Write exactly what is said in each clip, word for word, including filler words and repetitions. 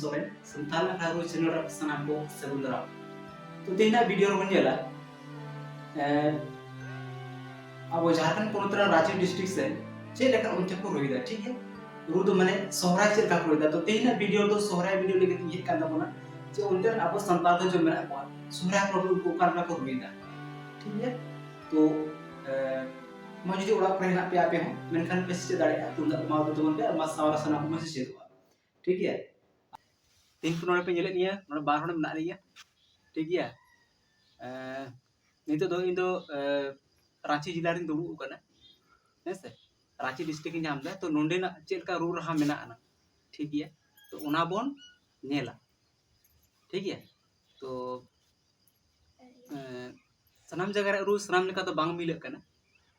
ᱥᱚᱨᱮᱱ, ᱥᱟᱱᱛᱟᱲ ᱟᱠᱷᱲᱟ ᱨᱩ ᱪᱮᱱᱮᱞ ᱨᱮ ᱥᱟᱱᱟᱢ ᱠᱚ ᱥᱟᱹᱜᱩᱱ ᱫᱟᱨᱟᱢ᱾ ᱛᱚ, ᱛᱮᱦᱮᱧᱟᱜ ᱵᱷᱤᱰᱤᱭᱳ ᱨᱮᱵᱚᱱ ᱧᱮᱞᱟ, ᱮᱸ, ᱟᱵᱚ ᱡᱷᱟᱲᱠᱷᱚᱸᱰ ᱯᱚᱱᱚᱛ ᱨᱮᱱᱟᱜ ᱨᱟᱸᱪᱤ ᱰᱤᱥᱴᱨᱤᱠᱴ ᱥᱮᱫ ᱪᱮᱫ ᱞᱮᱠᱟ ᱚᱱᱛᱮ ᱠᱚ ᱨᱩᱭᱮᱫᱟ, ᱴᱷᱤᱠ ᱜᱮᱭᱟ? ᱨᱩ ᱫᱚ ᱢᱟᱱᱮ ᱥᱚᱦᱨᱟᱭ ᱪᱮᱫ ᱞᱮᱠᱟ ᱠᱚ ᱨᱩᱭᱮᱫᱟ᱾ ᱛᱚ, ᱛᱮᱦᱮᱧᱟᱜ ᱵᱷᱤᱰᱤᱭᱳ ᱫᱚ ᱥᱚᱦᱨᱟᱭ ᱵᱷᱤᱰᱤᱭᱳ ᱞᱟᱹᱜᱤᱫ ᱤᱧ ᱦᱮᱡ ᱠᱟᱱ ᱛᱟᱵᱚᱱᱟ, ᱡᱮ ᱚᱱᱛᱮ ᱨᱮᱱ ᱟᱵᱚ ᱥᱟᱱᱛᱟᱲ ᱠᱚ ᱡᱮ ᱢᱮᱱᱟᱜ ᱠᱚᱣᱟ, ᱥᱚᱦᱨᱟᱭ ᱯᱚᱨᱚᱵᱽ ᱩᱱᱠᱩ ᱚᱠᱟ ᱞᱮᱠᱟ ᱠᱚ ᱨᱩᱭᱮᱫᱟ, ᱴᱷᱤᱠ ᱜᱮᱭᱟ? ᱛᱚ, ᱮᱸ, ᱢᱟ ᱡᱩᱫᱤ ᱚᱲᱟᱜ ᱠᱚᱨᱮ ᱦᱮᱱᱟᱜ ᱯᱮᱭᱟ ᱟᱯᱮ ᱦᱚᱸ, ᱢᱮᱱᱠᱷᱟᱱ ᱯᱮ ᱥᱮᱪᱮᱫ ᱫᱟᱲᱮᱭᱟᱜᱼᱟ, ᱛᱩᱢᱫᱟᱜ ᱴᱟᱢᱟᱠ ᱨᱩ ᱛᱟᱵᱚᱱ ᱯᱮ, ᱟᱨ ᱢᱟ ᱥᱟᱶᱨᱟ ᱥᱟᱱᱟᱢ ᱠᱚ ᱥᱮᱪᱮᱫᱚᱜᱼᱟ, ᱴᱷᱤᱠ ᱜᱮᱭᱟ? ᱛᱤᱦᱤᱧ ᱠᱚ ᱱᱚᱰᱮ ᱯᱮ ᱧᱮᱞᱮᱫ ᱞᱤᱧᱟ, ᱱᱚᱰᱮ ᱵᱟᱨ ᱦᱚᱲ ᱢᱮᱱᱟᱜ ᱞᱤᱧᱟ, ᱴᱷᱤᱠ ᱜᱮᱭᱟ? ᱮᱸ, ᱱᱤᱛᱚᱜ ᱫᱚ ᱤᱧ ᱫᱚ, ᱮᱸ, ᱨᱟᱸᱪᱤ ᱡᱮᱞᱟ ᱨᱤᱧ ᱫᱩᱲᱩᱵ ᱟᱠᱟᱱᱟ, ᱦᱮᱸ ᱥᱮ? ᱨᱟᱸᱪᱤ ᱰᱤᱥᱴᱨᱤᱠᱴ ᱤᱧ ᱧᱟᱢ ᱮᱫᱟ, ᱛᱚ ᱱᱚᱰᱮᱱᱟᱜ ᱪᱮᱫ ᱞᱮᱠᱟ ᱨᱩ ᱨᱟᱦᱟ ᱢᱮᱱᱟᱜᱼᱟ, ᱴᱷᱤᱠ ᱜᱮᱭᱟ? ᱛᱚ ᱚᱱᱟ ᱵᱚᱱ ᱧᱮᱞᱟ, ᱴᱷᱤᱠ ᱜᱮᱭᱟ? ᱛᱚ, ᱮᱸ, ᱥᱟᱱᱟᱢ ᱡᱟᱭᱜᱟ ᱨᱮ ᱨᱩ ᱥᱟᱱᱟᱢ ᱞᱮᱠᱟ ᱫᱚ ᱵᱟᱝ ᱢᱤᱞᱟᱹᱜ ᱠᱟᱱᱟ,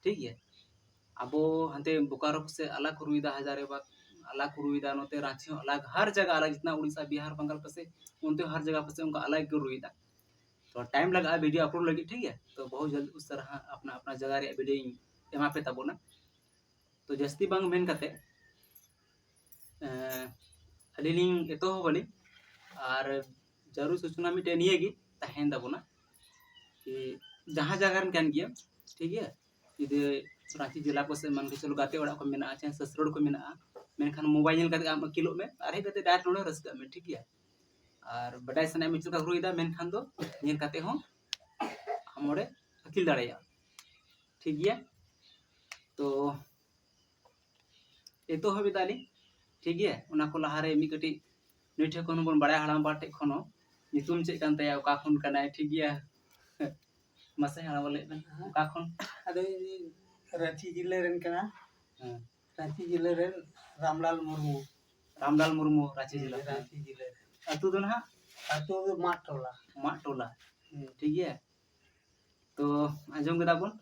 ᱴᱷᱤᱠ ᱜᱮᱭᱟ? ᱟᱵᱚ ᱦᱟᱱᱛᱮ ᱵᱳᱠᱟᱨᱳ ᱥᱮᱫ ᱟᱞᱟᱜᱽ ᱠᱚ ᱨᱩᱭᱮᱫᱟ, ᱦᱟᱡᱟᱨᱤᱵᱟᱜᱽ ᱟᱞᱟᱜᱽ ᱠᱚ ᱨᱩᱭᱮᱫᱟ, ᱱᱚᱛᱮ ᱨᱟᱸᱪᱤ ᱦᱚᱸ ᱟᱞᱟᱜᱽ, ᱦᱟᱨ ᱡᱟᱭᱜᱟ ᱟᱞᱟᱜᱽ, ᱡᱤᱛᱱᱟ ᱩᱲᱤᱥᱥᱟ, ᱵᱤᱦᱟᱨ, ᱵᱟᱝᱜᱟᱞ ᱯᱟᱥᱮ, ᱚᱱᱛᱮ ᱦᱚᱸ ᱦᱟᱨ ᱡᱟᱭᱜᱟ ᱯᱟᱥᱮ ᱚᱱᱠᱟ ᱟᱞᱟᱜᱽ ᱜᱮ ᱨᱩᱭᱮᱫᱟ᱾ ᱛᱚ ᱴᱟᱭᱤᱢ ᱞᱟᱜᱟᱜᱼᱟ ᱵᱷᱤᱰᱤᱭᱳ ᱟᱯᱞᱳᱰ ᱞᱟᱹᱜᱤᱫ, ᱴᱷᱤᱠ ᱜᱮᱭᱟ? ᱛᱚ ᱵᱚᱦᱩᱛ ᱡᱚᱞᱫ ᱩᱥᱟᱹᱨᱟ ᱦᱟᱸᱜ ᱟᱯᱱᱟ ᱟᱯᱱᱟ ᱡᱟᱭᱜᱟ ᱨᱮᱭᱟᱜ ᱵᱷᱤᱰᱤᱭᱳᱧ ᱮᱢᱟ ᱯᱮ ᱛᱟᱵᱚᱱᱟ᱾ ᱛᱚ ᱡᱟᱹᱥᱛᱤ ᱵᱟᱝ ᱢᱮᱱ ᱠᱟᱛᱮ, ᱮᱸ, ᱟᱹᱞᱤᱧ ᱞᱤᱧ ᱮᱛᱚᱦᱚᱵ ᱟᱹᱞᱤᱧ᱾ ᱟᱨ ᱡᱟᱹᱨᱩᱲ ᱥᱩᱪᱚᱱᱟ ᱢᱤᱫᱴᱮᱱ ᱱᱤᱭᱟᱹ ᱜᱮ ᱛᱟᱦᱮᱱ ᱛᱟᱵᱚᱱᱟ ᱠᱤ ᱡᱟᱦᱟᱸ ᱡᱟᱭᱜᱟ ᱨᱮᱱ ᱠᱟᱱ ᱜᱮᱭᱟ, ᱴᱷᱤᱠ ᱜᱮᱭᱟ? ᱡᱩᱫᱤ ᱨᱟᱸᱪᱤ ᱡᱮᱞᱟ ᱠᱚ ᱥᱮᱫ ᱢᱟᱱ ᱠᱮ ᱪᱚᱞᱚ ᱜᱟᱛᱮ ᱚᱲᱟᱜ ᱠᱚ ᱢᱮᱱᱟᱜᱼᱟ, ᱪᱟᱦᱮ ᱥᱟᱥᱩᱨ ᱠᱚ ᱢᱮᱱᱟᱜᱼᱟ, ᱢᱮᱱᱠᱷᱟᱱ ᱢᱳᱵᱟᱭᱤᱞ ᱧᱮᱞ ᱠᱟᱛᱮ ᱟᱢ ᱟᱹᱠᱤᱞᱚᱜ ᱢᱮ ᱟᱨ ᱦᱮᱡ ᱠᱟᱛᱮ ᱰᱟᱭᱨᱮᱠᱴ ᱱᱚᱰᱮ ᱨᱟᱹᱥᱠᱟᱹᱜ ᱢᱮ, ᱴᱷᱤᱠ ᱜᱮᱭᱟ? ᱟᱨ ᱵᱟᱰᱟᱭ ᱥᱟᱱᱟᱭᱮᱫ ᱢᱮ ᱪᱮᱫ ᱞᱮᱠᱟ ᱠᱚ ᱨᱩᱭᱮᱫᱟ, ᱢᱮᱱᱠᱷᱟᱱ ᱫᱚ ᱧᱮᱞ ᱠᱟᱛᱮ ᱦᱚᱸ ᱟᱢ ᱚᱸᱰᱮ ᱟᱹᱠᱤᱞ ᱫᱟᱲᱮᱭᱟᱜᱼᱟ, ᱴᱷᱤᱠ ᱜᱮᱭᱟ? ᱛᱚ ᱮᱛᱚᱦᱚᱵ ᱮᱫᱟᱞᱤᱧ, ᱴᱷᱤᱠ ᱜᱮᱭᱟ? ᱚᱱᱟ ᱠᱚ ᱞᱟᱦᱟᱨᱮ ᱢᱤᱫ ᱠᱟᱹᱴᱤᱡ ᱱᱩᱭ ᱴᱷᱮᱱ ᱠᱷᱚᱱ ᱵᱚᱱ ᱵᱟᱲᱟᱭ, ᱦᱟᱲᱟᱢ ᱵᱟ ᱴᱷᱮᱱ ᱠᱷᱚᱱ ᱦᱚᱸ, ᱧᱩᱛᱩᱢ ᱪᱮᱫ ᱠᱟᱱ ᱛᱟᱭᱟ, ᱚᱠᱟ ᱠᱷᱚᱱ ᱠᱟᱱᱟᱭ, ᱴᱷᱤᱠ ᱜᱮᱭᱟ? ᱢᱟᱥᱮ ᱦᱟᱲᱟᱢ ᱵᱟ ᱞᱟᱹᱭ ᱵᱮᱱ, ᱚᱠᱟ ᱠᱷᱚᱱ? ᱟᱫᱚ ᱤᱧ ᱨᱟᱸᱪᱤ ᱡᱮᱞᱟ ᱨᱮᱱ ᱠᱟᱱᱟ᱾ ᱦᱮᱸ᱾ ᱨᱟᱸᱪᱤ ᱡᱮᱞᱟ ᱨᱮᱱ ᱨᱟᱢᱞᱟᱞ ᱢᱩᱨᱢᱩ᱾ ᱨᱟᱢᱞᱟᱞ ᱢᱩᱨᱢᱩ, ᱨᱟᱸᱪᱤ ᱡᱮᱞᱟ ᱠᱷᱚᱱ᱾ ᱨᱟᱸᱪᱤ ᱡᱮᱞᱟ ᱨᱮᱱ᱾ ᱟᱹᱛᱩ ᱫᱚ ᱱᱟᱦᱟᱜ? ᱟᱹᱛᱩ ᱫᱚ ᱢᱟᱜ ᱴᱚᱞᱟ᱾ ᱢᱟᱜ ᱴᱚᱞᱟ᱾ ᱦᱩᱸ᱾ ᱴᱷᱤᱠ ᱜᱮᱭᱟ? ᱛᱚ ᱟᱸᱡᱚᱢ ᱠᱮᱫᱟ ᱵᱚᱱ,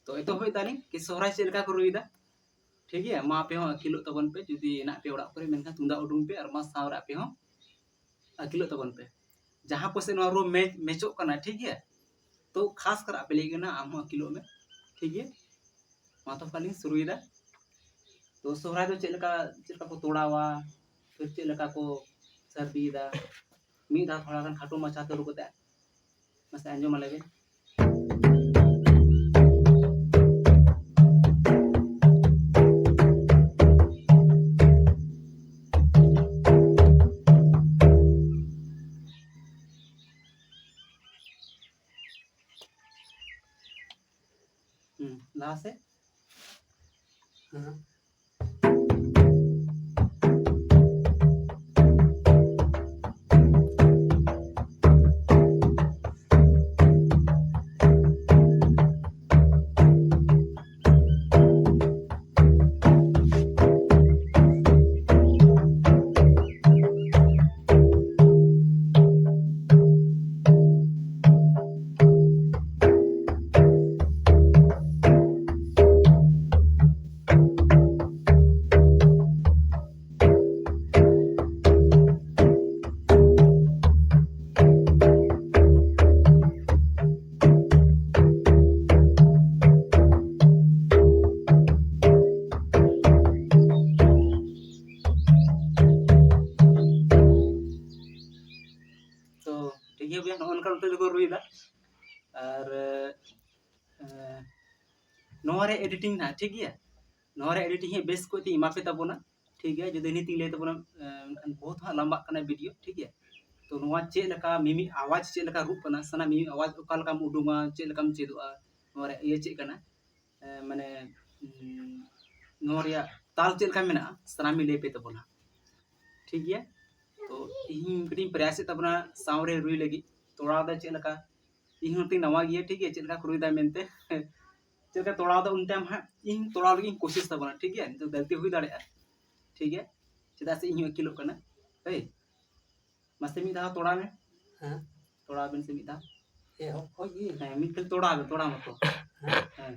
ᱛᱚ ᱮᱛᱚᱦᱚᱵ ᱮᱫᱟᱞᱤᱧ ᱠᱤ ᱥᱚᱦᱨᱟᱭ ᱪᱮᱫ ᱞᱮᱠᱟ ᱠᱚ ᱨᱩᱭᱮᱫᱟ, ᱴᱷᱤᱠ ᱜᱮᱭᱟ? ᱢᱟ ᱟᱯᱮ ᱦᱚᱸ ᱟᱹᱠᱤᱞᱚᱜ ᱛᱟᱵᱚᱱ ᱯᱮ, ᱡᱩᱫᱤ ᱦᱮᱱᱟᱜ ᱯᱮ ᱚᱲᱟᱜ ᱠᱚᱨᱮ, ᱢᱮᱱᱠᱷᱟᱱ ᱛᱩᱢᱫᱟᱜ ᱩᱰᱩᱝ ᱯᱮ ᱟᱨ ᱢᱟ ᱥᱟᱶᱨᱮ ᱟᱯᱮ ᱦᱚᱸ ᱟᱹᱠᱤᱞᱚᱜ ᱛᱟᱵᱚᱱ ᱯᱮ᱾ ᱡᱟᱦᱟᱸ ᱯᱟᱥᱮ ᱱᱚᱣᱟ ᱨᱩ ᱢᱮᱪ-, ᱢᱮᱪᱚᱜ ᱠᱟᱱᱟ, ᱴᱷᱤᱠ ᱜᱮᱭᱟ? ᱛᱚ ᱠᱷᱟᱥ ᱠᱟᱨ ᱟᱯᱮ ᱞᱟᱹᱜᱤᱫ ᱠᱟᱱᱟ, ᱟᱢ ᱦᱚᱸ ᱟᱹᱠᱤᱞᱚᱜ ᱢᱮ, ᱴᱷᱤᱠ ᱜᱮᱭᱟ? ᱢᱟ ᱛᱚ ᱯᱟᱞᱤᱧ ᱥᱩᱨᱩᱭᱮᱫᱟ᱾ ᱛᱚ ᱥᱚᱦᱨᱟᱭ ᱫᱚ ᱪᱮᱫ ᱞᱮᱠᱟ, ᱪᱮᱫ ᱞᱮᱠᱟ ᱠᱚ ᱛᱚᱲᱟᱣᱟ, ᱯᱷᱤᱨ ᱪᱮᱫ ᱞᱮᱠᱟ ᱠᱚ ᱛᱟᱨᱯᱤᱭᱮᱫᱟ᱾ ᱢᱤᱫ ᱫᱷᱟᱣ ᱛᱷᱚᱲᱟ ᱜᱟᱱ ᱠᱷᱟᱴᱚ ᱢᱟᱪᱷᱟ ᱛᱮ ᱨᱩ ᱠᱟᱛᱮ ᱢᱟᱥᱮ ᱟᱸᱡᱚᱢ ᱟᱞᱮ ᱵᱤᱱ᱾ ᱦᱩᱸ, ᱞᱟᱦᱟ ᱥᱮᱫ᱾ ᱦᱮᱸ᱾ ᱛᱚ ᱴᱷᱤᱠ ᱜᱮᱭᱟ ᱵᱚᱭᱦᱟ, ᱱᱚᱜᱼᱚ ᱱᱚᱝᱠᱟ ᱱᱚᱛᱮ ᱫᱚᱠᱚ ᱨᱩᱭᱮᱫᱟ᱾ ᱟᱨ ᱮᱸ, ᱱᱚᱣᱟ ᱨᱮ ᱮᱰᱤᱴᱤᱝ ᱱᱟᱦᱟᱜ, ᱴᱷᱤᱠ ᱜᱮᱭᱟ, ᱱᱚᱣᱟ ᱨᱮ ᱮᱰᱤᱴᱤᱝ ᱦᱟᱸᱜ ᱵᱮᱥ ᱠᱚᱡ ᱛᱮᱧ ᱮᱢᱟ ᱯᱮ ᱛᱟᱵᱚᱱᱟ, ᱴᱷᱤᱠ ᱜᱮᱭᱟ᱾ ᱡᱩᱫᱤ ᱱᱤᱛᱤᱧ ᱞᱟᱹᱭ ᱛᱟᱵᱚᱱᱟ, ᱮᱸ, ᱢᱮᱱᱠᱷᱟᱱ ᱵᱚᱦᱩᱛ ᱦᱟᱸᱜ ᱞᱟᱢᱵᱟᱜ ᱠᱟᱱᱟ ᱵᱷᱤᱰᱤᱭᱳ, ᱴᱷᱤᱠ ᱜᱮᱭᱟ᱾ ᱛᱚ ᱱᱚᱣᱟ ᱪᱮᱫ ᱞᱮᱠᱟ ᱢᱤᱢᱤᱫ ᱟᱣᱟᱡᱽ ᱪᱮᱫ ᱞᱮᱠᱟ ᱨᱩᱜ ᱠᱟᱱᱟ, ᱥᱟᱱᱟᱢ ᱢᱤᱢᱤᱫ ᱟᱣᱟᱡᱽ ᱚᱠᱟ ᱞᱮᱠᱟᱢ ᱩᱰᱩᱝᱟ, ᱪᱮᱫ ᱞᱮᱠᱟᱢ ᱪᱮᱫᱚᱜᱼᱟ, ᱱᱚᱣᱟ ᱨᱮ ᱤᱭᱟᱹ ᱪᱮᱫ ᱠᱟᱱᱟ, ᱮᱸ, ᱢᱟᱱᱮ, ᱩᱸ, ᱱᱚᱣᱟ ᱨᱮᱭᱟᱜ ᱛᱟᱞ ᱪᱮᱫ ᱞᱮᱠᱟ ᱢᱮᱱᱟᱜᱼᱟ, ᱥᱟᱱᱟᱢᱤᱧ ᱞᱟᱹᱭ ᱯᱮ ᱛᱟᱵᱚᱱᱟ, ᱴᱷᱤᱠ ᱜᱮᱭᱟ᱾ ᱛᱚ ᱤᱧ ᱠᱟᱹᱴᱤᱡ ᱤᱧ ᱯᱨᱮᱭᱟᱥᱮᱫ ᱛᱟᱵᱚᱱᱟ ᱥᱟᱶ ᱨᱮ ᱨᱩᱭ ᱞᱟᱹᱜᱤᱫ, ᱛᱚᱲᱟᱣ ᱫᱚ ᱪᱮᱫ ᱞᱮᱠᱟ, ᱤᱧ ᱦᱚᱸ ᱱᱚᱛᱮᱧ ᱱᱟᱣᱟ ᱜᱮᱭᱟ, ᱴᱷᱤᱠ ᱜᱮᱭᱟ, ᱪᱮᱫ ᱞᱮᱠᱟ ᱠᱚ ᱨᱩᱭ ᱫᱟ ᱢᱮᱱᱛᱮ᱾ ᱪᱮᱫ ᱞᱮᱠᱟ ᱛᱚᱲᱟᱣ ᱫᱚ ᱩᱱ ᱴᱟᱭᱤᱢ ᱦᱟᱸᱜ ᱤᱧ ᱛᱚᱲᱟᱣ ᱞᱟᱹᱜᱤᱫ ᱤᱧ ᱠᱳᱥᱤᱥ ᱛᱟᱵᱚᱱᱟ, ᱴᱷᱤᱠ ᱜᱮᱭᱟ᱾ ᱱᱤᱛᱚᱜ ᱜᱟᱹᱞᱛᱤ ᱦᱩᱭ ᱫᱟᱲᱮᱭᱟᱜᱼᱟ, ᱴᱷᱤᱠ ᱜᱮᱭᱟ, ᱪᱮᱫᱟᱜ ᱥᱮ ᱤᱧ ᱦᱚᱸ ᱟᱹᱠᱤᱞᱚᱜ ᱠᱟᱱᱟ᱾ ᱦᱳᱭ, ᱢᱟᱥᱮ ᱢᱤᱫ ᱫᱷᱟᱣ ᱛᱚᱲᱟᱣ ᱢᱮ᱾ ᱦᱮᱸ᱾ ᱛᱚᱲᱟᱣ ᱵᱮᱱ ᱥᱮ ᱢᱤᱫ ᱫᱷᱟᱣ᱾ ᱮᱦᱚᱵ ᱠᱷᱚᱡ ᱜᱮ? ᱦᱮᱸ, ᱢᱤᱫ ᱫᱷᱟᱣ ᱛᱚᱲᱟᱣ ᱢᱮ, ᱛᱚᱲᱟᱣ ᱢᱚᱛᱚ᱾ ᱦᱮᱸ᱾ ᱦᱮᱸ᱾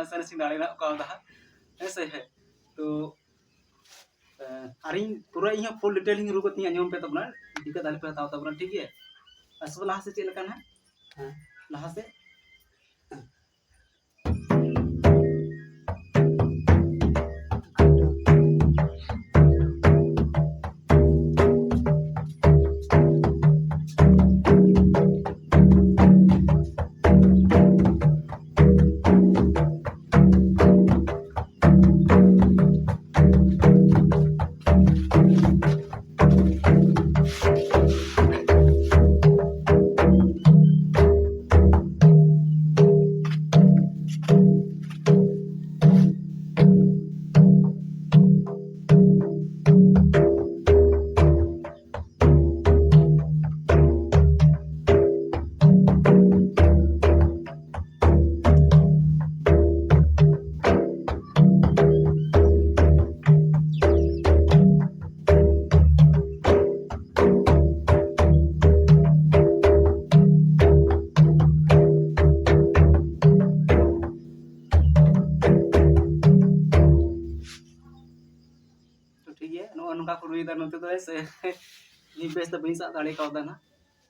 ᱱᱟᱥᱮ ᱱᱟᱥᱮ ᱫᱟᱲᱮ ᱱᱟᱜ ᱠᱟᱣᱫᱟ ᱦᱟᱸᱜ, ᱦᱮᱸ ᱥᱮ? ᱦᱮᱸ᱾ ᱛᱚ, ᱮ, ᱟᱨᱤᱧ ᱯᱩᱨᱟᱹ ᱤᱧ ᱦᱚᱸ full detail ᱤᱧ ᱨᱩ ᱠᱟᱛᱮᱧ ᱟᱸᱡᱚᱢ ᱯᱮ ᱛᱟᱵᱚᱱᱟ, ᱴᱷᱤᱠ ᱜᱮᱭᱟ? ᱛᱟᱦᱞᱮ ᱯᱮ ᱦᱟᱛᱟᱣ ᱛᱟᱵᱚᱱᱟ, ᱴᱷᱤᱠ ᱜᱮᱭᱟ? ᱟᱥᱚᱞ ᱞᱟᱦᱟ ᱥᱮᱫ ᱪᱮᱫ ᱞᱮᱠᱟ ᱱᱟᱦᱟᱜ? ᱦᱮᱸ᱾ ᱞᱟᱦᱟ ᱥᱮᱫ᱾ ᱛᱚ ᱴᱷᱤᱠ ᱜᱮᱭᱟ, ᱱᱚᱜᱼᱚ ᱱᱚᱝᱠᱟ ᱠᱚ ᱨᱩᱭᱮᱫᱟ ᱱᱚᱛᱮ ᱫᱚ, ᱦᱮᱸ ᱥᱮ᱾ ᱤᱧ ᱵᱮᱥ ᱫᱚ ᱵᱟᱹᱧ ᱥᱟᱵ ᱫᱟᱲᱮ ᱠᱟᱣᱫᱟ ᱱᱟᱜ,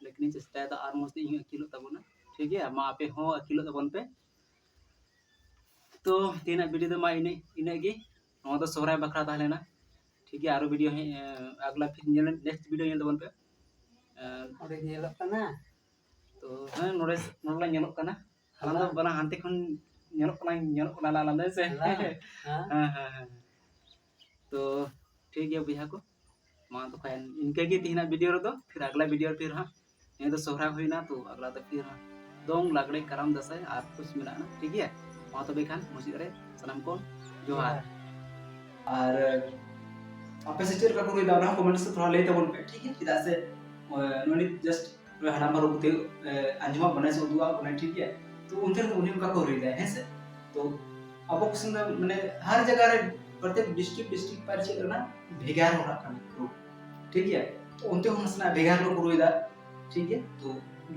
ᱞᱮᱠᱤᱱ ᱤᱧ ᱪᱮᱥᱴᱟᱭᱮᱫᱟ ᱟᱨ ᱢᱚᱡᱽ ᱛᱮ ᱤᱧ ᱦᱚᱸ ᱟᱹᱠᱤᱞᱚᱜ ᱛᱟᱵᱚᱱᱟ, ᱴᱷᱤᱠ ᱜᱮᱭᱟ? ᱢᱟ ᱟᱯᱮ ᱦᱚᱸ ᱟᱹᱠᱤᱞᱚᱜ ᱛᱟᱵᱚᱱ ᱯᱮ᱾ ᱛᱚ ᱛᱮᱦᱮᱧᱟᱜ video ᱫᱚ ᱢᱟ ᱤᱱᱟᱹᱜ, ᱤᱱᱟᱹᱜ ᱜᱮ᱾ ᱱᱚᱣᱟ ᱫᱚ ᱥᱚᱦᱨᱟᱭ ᱵᱟᱠᱷᱨᱟ ᱛᱟᱦᱮᱸ ᱞᱮᱱᱟ, ᱴᱷᱤᱠ ᱜᱮᱭᱟ? ᱟᱨᱚ video ᱦᱮᱸ, ᱟᱜᱽᱞᱟ ᱯᱷᱤᱨ ᱧᱮᱞ, next video ᱧᱮᱞ ᱛᱟᱵᱚᱱ ᱯᱮ᱾ ᱚᱸᱰᱮ ᱧᱮᱞᱚᱜ ᱠᱟᱱᱟ᱾ ᱛᱚ ᱦᱮᱸ, ᱱᱚᱰᱮ, ᱱᱚᱰᱮ ᱧᱮᱞᱚᱜ ᱠᱟᱱᱟ᱾ ᱟᱞᱟᱝ ᱫᱚ ᱦᱮᱸ᱾ ᱵᱟᱞᱟᱝ ᱦᱟᱱᱛᱮ ᱠᱷᱚᱱ ᱧᱮᱞᱚᱜ ᱠᱟᱱᱟ, ᱧᱮᱞᱚᱜ ᱠᱟᱱᱟ ᱟᱞᱟᱝ ᱫᱚ, ᱦᱮᱸ ᱥᱮ? ᱦᱮᱸ᱾ ᱦᱮᱸ, ᱦᱮᱸ, ᱦᱮᱸ᱾ ᱛᱚ ᱴᱷᱤᱠ ᱜᱮᱭᱟ ᱵᱚᱭᱦᱟ ᱠᱚ, ᱢᱟ ᱛᱚᱠᱷᱟᱱ ᱤᱱᱠᱟᱹ ᱜᱮ ᱛᱮᱦᱮᱧᱟᱜ video ᱨᱮᱫᱚ, ᱯᱷᱤᱨ ᱟᱜᱽᱞᱟ video ᱨᱮ ᱯᱷᱤᱨ ᱦᱟᱸᱜ, ᱱᱤᱭᱟᱹ ᱫᱚ ᱥᱚᱦᱨᱟᱭ ᱦᱩᱭᱱᱟ, ᱛᱚ ᱟᱜᱽᱞᱟ ᱫᱚ ᱯᱷᱤᱨ ᱦᱟᱸᱜ ᱫᱚᱝ, ᱞᱟᱜᱽᱲᱮ, ᱠᱟᱨᱟᱢ, ᱫᱟᱸᱥᱟᱭ ᱟᱨ ᱠᱩᱪ ᱢᱮᱱᱟᱜᱼᱟ, ᱴᱷᱤᱠ ᱜᱮᱭᱟ? ᱢᱟ ᱛᱚᱵᱮ ᱠᱷᱟᱱ ᱢᱩᱪᱟᱹᱫ ᱨᱮ ᱥᱟᱱᱟᱢ ᱠᱚ ᱡᱚᱦᱟᱨ᱾ ᱟᱨ ᱟᱯᱮ ᱥᱮᱫ ᱪᱮᱫ ᱞᱮᱠᱟ ᱠᱚ ᱨᱩᱭᱫᱟ, ᱚᱱᱟ ᱦᱚᱸ comment ᱥᱮ ᱛᱷᱚᱲᱟ ᱞᱟᱹᱭ ᱛᱟᱵᱚᱱ ᱯᱮ, ᱴᱷᱤᱠ ᱜᱮᱭᱟ? ᱪᱮᱫᱟᱜ ᱥᱮ, ᱟᱸ, ᱱᱚᱜᱼᱚᱭ just ᱦᱟᱲᱟᱢ ᱵᱟ ᱨᱩ ᱠᱟᱛᱮ, ᱟᱸᱡᱚᱢᱟᱜ ᱵᱚᱱᱟᱭ ᱥᱮ ᱩᱫᱩᱜ ᱟᱜ ᱵᱚᱱᱟᱭ, ᱴᱷᱤᱠ ᱜᱮᱭᱟ? ᱛᱚ ᱚᱱᱛᱮ ᱨᱮᱫᱚ ᱩᱱᱤ ᱚᱱᱠᱟ ᱠᱚ ᱨᱩᱭᱫᱟ, ᱦᱮᱸ ᱥᱮ? ᱛᱚ ᱟᱵᱚ ᱠᱚ ᱥᱮᱱ ᱫᱚ ᱢᱟᱱᱮ ᱦᱟᱨ ᱡᱟᱭᱜᱟ ᱨᱮ ᱯᱨᱚᱛᱮᱠ district district ᱯᱟᱹᱨᱥᱤ ᱨᱮᱱᱟᱜ ᱵᱷᱮᱜᱟᱨ ᱦᱚᱨᱟᱜ ᱠᱟᱱᱟ ᱨᱩ, ᱴᱷᱤᱠ ᱜᱮᱭᱟ? ᱛᱚ ᱚᱱᱛᱮ ᱦᱚᱸ ᱱᱟᱥᱮᱱᱟᱜ ᱵᱷᱮᱜᱟᱨ ᱧᱚᱜ ᱠᱚ ᱨᱩᱭᱫᱟ, ᱴᱷᱤᱠ ᱜᱮᱭᱟ? ᱛᱚ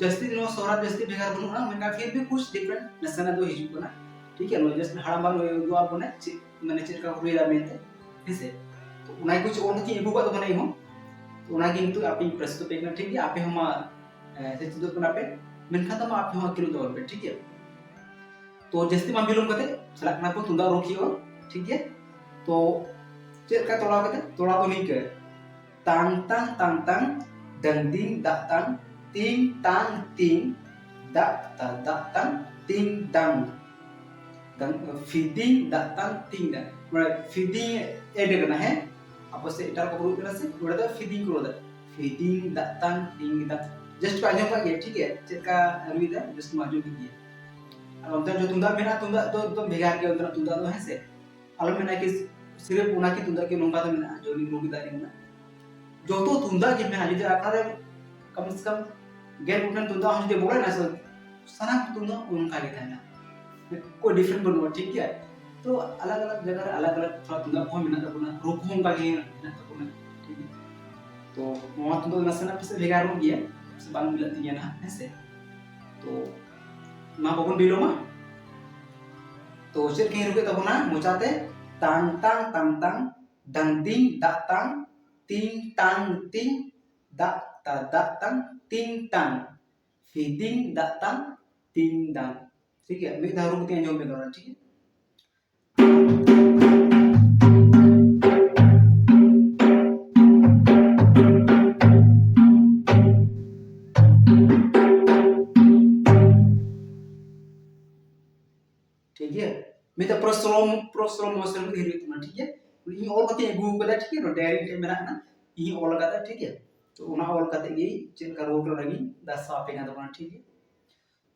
ᱡᱟᱹᱥᱛᱤ ᱱᱚᱣᱟ ᱥᱚᱦᱨᱟᱭ ᱡᱟᱹᱥᱛᱤ ᱵᱷᱮᱜᱟᱨ ᱵᱟᱹᱱᱩᱜᱼᱟ, ᱢᱮᱱᱠᱷᱟᱱ ᱯᱷᱤᱨ ᱵᱷᱤ ᱠᱩᱪ different ᱱᱟᱥᱮᱱᱟᱜ ᱫᱚ ᱦᱤᱡᱩᱜ ᱠᱟᱱᱟ᱾ ᱴᱷᱤᱠ ᱜᱮᱭᱟ, ᱱᱚᱣᱟ just ᱦᱟᱲᱟᱢ ᱵᱟ ᱱᱩᱭ ᱩᱫᱩᱜ ᱟᱵᱚᱱᱟᱭ ᱪᱮᱫ, ᱢᱟᱱᱮ ᱪᱮᱫ ᱞᱮᱠᱟ ᱠᱚ ᱨᱩᱭᱮᱫᱟ ᱢᱮᱱᱛᱮ, ᱦᱮᱸ ᱥᱮ? ᱛᱚ ᱚᱱᱟ ᱠᱚ ᱪᱮᱫ ᱚᱞ ᱠᱟᱛᱮ ᱟᱹᱜᱩ ᱠᱟᱜ ᱛᱟᱵᱚᱱᱟ ᱤᱧ ᱦᱚᱸ᱾ ᱛᱚ ᱚᱱᱟ ᱜᱮ ᱱᱤᱛᱚᱜ ᱟᱯᱮᱧ ᱯᱨᱚᱥᱛᱩᱛ ᱟᱯᱮ ᱠᱟᱱᱟ, ᱴᱷᱤᱠ ᱜᱮᱭᱟ? ᱟᱯᱮ ᱦᱚᱸ ᱢᱟ, ᱮ, ᱥᱮᱪᱮᱫᱚᱜ ᱠᱟᱱᱟ ᱯᱮ, ᱢᱮᱱᱠᱷᱟᱱ ᱫᱚ ᱢᱟ ᱟᱯᱮ ᱦᱚᱸ ᱟᱹᱠᱤᱞᱚᱜ ᱛᱟᱵᱚᱱ ᱯᱮ, ᱴᱷᱤᱠ ᱜᱮᱭᱟ? ᱛᱚ ᱡᱟᱹᱥᱛᱤ ᱵᱟᱝ ᱵᱤᱞᱚᱢ ᱠᱟᱛᱮ ᱪᱟᱞᱟᱜ ᱠᱟᱱᱟ ᱵᱚᱱ ᱛᱩᱢᱫᱟᱜ ᱨᱩ ᱦᱩᱭᱩᱜᱼᱟ, ᱴᱷᱤᱠ ᱜᱮᱭᱟ? ᱛᱚ ᱪᱮᱫ ᱞᱮᱠᱟ ᱛᱚᱲᱟᱣ ᱠᱟᱛᱮ? ᱛᱚᱲᱟᱣ ᱫᱚ ᱱᱤᱝᱠᱟᱹ, ᱛᱟᱝ ᱛᱟᱝ ᱛᱟᱝ ᱛᱟᱝ, ᱰᱟᱝ ᱰᱤᱝ ᱫᱟᱜ ᱛᱟᱝ, ᱛᱤᱝ ᱛᱟᱝ ᱛᱤᱝ, ᱫᱟᱜ ᱛᱟ ᱫᱟᱜ ᱛᱟᱝ, ᱛᱤᱝ ᱫᱟᱝ᱾ ᱫᱟᱝ, ᱯᱷᱤᱫᱤᱝ ᱫᱟᱜ ᱛᱟᱝ ᱛᱤᱝ ᱫᱟᱝ᱾ ᱢᱟᱱᱮ ᱯᱷᱤᱫᱤᱝ add ᱠᱟᱱᱟ, ᱦᱮᱸ? ᱟᱵᱚ ᱥᱮ ᱮᱴᱟᱜ ᱠᱚ ᱨᱩᱭ ᱠᱟᱱᱟ ᱥᱮ, ᱱᱚᱰᱮ ᱫᱚ ᱯᱷᱤᱫᱤᱝ ᱠᱚ ᱨᱚᱲ ᱫᱟ᱾ ᱯᱷᱤᱫᱤᱝ ᱫᱟᱜ ᱛᱟᱝ ᱛᱤᱝ ᱫᱟᱝ᱾ Just ᱯᱮ ᱟᱸᱡᱚᱢ ᱠᱟᱜ ᱜᱮᱭᱟ, ᱴᱷᱤᱠ ᱜᱮᱭᱟ? ᱪᱮᱫ ᱞᱮᱠᱟ ᱨᱩᱭ ᱫᱟ, just ᱯᱮ ᱟᱸᱡᱚᱢ ᱠᱮᱫ ᱜᱮᱭᱟ᱾ ᱟᱨ ᱚᱱᱛᱮ ᱡᱚ ᱛᱩᱢᱫᱟᱜ ᱢᱮᱱᱟᱜᱼᱟ, ᱛᱩᱢᱫᱟᱜ ᱫᱚ ᱮᱠᱫᱚᱢ ᱵᱷᱮᱜᱟᱨ ᱜᱮᱭᱟ ᱚᱱᱛᱮᱱᱟᱜ ᱛᱩᱢᱫᱟᱜ ᱫᱚ, ᱦᱮᱸ ᱥᱮ? ᱟᱞᱚᱢ ᱢᱮᱱᱟ ᱠᱤ ᱥᱤᱨᱯ ᱚᱱᱟ ᱠᱤ ᱛᱩᱢᱫᱟᱜ ᱠᱤ ᱱᱚᱝᱠᱟ ᱫᱚ ᱢᱮᱱᱟᱜᱼᱟ, ᱡᱚᱱᱤ ᱨᱩ ᱠᱮᱫᱟ ᱱᱤᱭᱟᱹ ᱡᱚᱛᱚ ᱛᱩᱢᱫᱟᱜ ᱜᱮ ᱢᱮᱱᱟᱜᱼᱟ, ᱡᱩᱫᱤ ᱟᱠᱷᱲᱟ ᱨᱮ ᱠᱚᱢ ᱥᱮ ᱠᱚᱢ ᱜᱮᱞ ᱜᱚᱴᱟᱝ ᱛᱩᱢᱫᱟᱜ ᱦᱚᱸ ᱡᱩᱫᱤ ᱵᱚᱞᱚᱭᱮᱱᱟ ᱥᱮ, ᱥᱟᱱᱟᱢ ᱛᱩᱢᱫᱟᱜ ᱚᱱᱠᱟ ᱜᱮ ᱛᱟᱦᱮᱱᱟ, ᱠᱳᱭ different ᱵᱟᱹᱱᱩᱜᱼᱟ, ᱴᱷᱤᱠ ᱜᱮᱭᱟ? ᱛᱚ ᱟᱞᱟᱜᱽ ᱟᱞᱟᱜᱽ ᱡᱟᱭᱜᱟ ᱨᱮ ᱟᱞᱟᱜᱽ ᱟᱞᱟᱜᱽ ᱛᱷᱚᱲᱟ ᱛᱩᱢᱫᱟᱜ ᱠᱚᱦᱚᱸ ᱢᱮᱱᱟᱜ ᱛᱟᱵᱚᱱᱟ, ᱨᱩ ᱠᱚᱦᱚᱸ ᱚᱱᱠᱟ ᱜᱮ ᱢᱮᱱᱟᱜ ᱛᱟᱵᱚᱱᱟ, ᱴᱷᱤᱠ ᱜᱮᱭᱟ? ᱛᱚ ᱱᱚᱣᱟ ᱛᱩᱢᱫᱟᱜ ᱫᱚ ᱱᱟᱥᱮᱱᱟᱜ ᱯᱟᱥᱮᱡ ᱵᱷᱮᱜᱟᱨ ᱧᱚᱜ ᱜᱮᱭᱟ, ᱥᱮ ᱵᱟᱝ ᱢᱤᱞᱟᱹᱜ ᱛᱤᱧᱟ ᱱᱟᱦᱟᱜ, ᱦᱮᱸ ᱥᱮ? ᱛᱚ ᱢᱟ ᱵᱟᱵᱚᱱ ᱵᱤᱞᱚᱢᱟ᱾ ᱛᱚ ᱪᱮᱫ ᱞᱮᱠᱟᱧ ᱨᱩ ᱠᱮᱫ ᱛᱟᱵᱚᱱᱟ ᱢᱚᱪᱟᱛᱮ, ᱛᱟᱝ ᱛᱟᱝ ᱛᱟᱝ ᱛᱟᱝ, ᱰᱟᱝ ᱰᱤᱝ ᱫᱟᱜ ᱛᱟᱝ, ᱛᱤᱝ ᱛᱟᱝ ᱛᱤᱝ, ᱫᱟᱜ ᱛᱟ ᱫᱟᱜ ᱛᱟᱝ, ᱛᱤᱝ ᱛᱟᱝ, ᱯᱷᱤᱫᱤᱝ ᱫᱟᱜ ᱛᱟᱝ, ᱛᱤᱝ ᱫᱟᱝ᱾ ᱴᱷᱤᱠ ᱜᱮᱭᱟ, ᱢᱤᱫ ᱫᱷᱟᱣ ᱨᱩ ᱠᱟᱛᱮ ᱟᱸᱡᱚᱢ ᱯᱮ ᱱᱚᱰᱮ, ᱴᱷᱤᱠ ᱜᱮᱭᱟ? ᱴᱷᱤᱠ ᱜᱮᱭᱟ, ᱢᱤᱫᱴᱮᱡ ᱯᱩᱨᱟᱹ slow, ᱯᱩᱨᱟᱹ slow motion ᱨᱮ ᱦᱩᱭᱩᱜ ᱛᱟᱵᱚᱱᱟ, ᱴᱷᱤᱠ ᱜᱮᱭᱟ? ᱤᱧ ᱚᱞ ᱠᱟᱛᱮ ᱟᱹᱜᱩ ᱠᱟᱫᱟ, ᱴᱷᱤᱠ ᱜᱮᱭᱟ? ᱱᱚᱰᱮ diary ᱴᱷᱮᱱ ᱢᱮᱱᱟᱜ ᱠᱟᱱᱟ, ᱤᱧ ᱚᱞ ᱠᱟᱫᱟ, ᱴᱷᱤᱠ ᱜᱮᱭᱟ? ᱛᱚ ᱚᱱᱟ ᱚᱞ ᱠᱟᱛᱮ ᱜᱮ ᱪᱮᱫ ᱞᱮᱠᱟ ᱨᱩ ᱠᱟᱱᱟ ᱚᱱᱟ ᱜᱤᱧ ᱫᱟᱨᱥᱟᱣ ᱟᱯᱮ ᱠᱟᱱ ᱛᱟᱵᱚᱱᱟ, ᱴᱷᱤᱠ ᱜᱮᱭᱟ?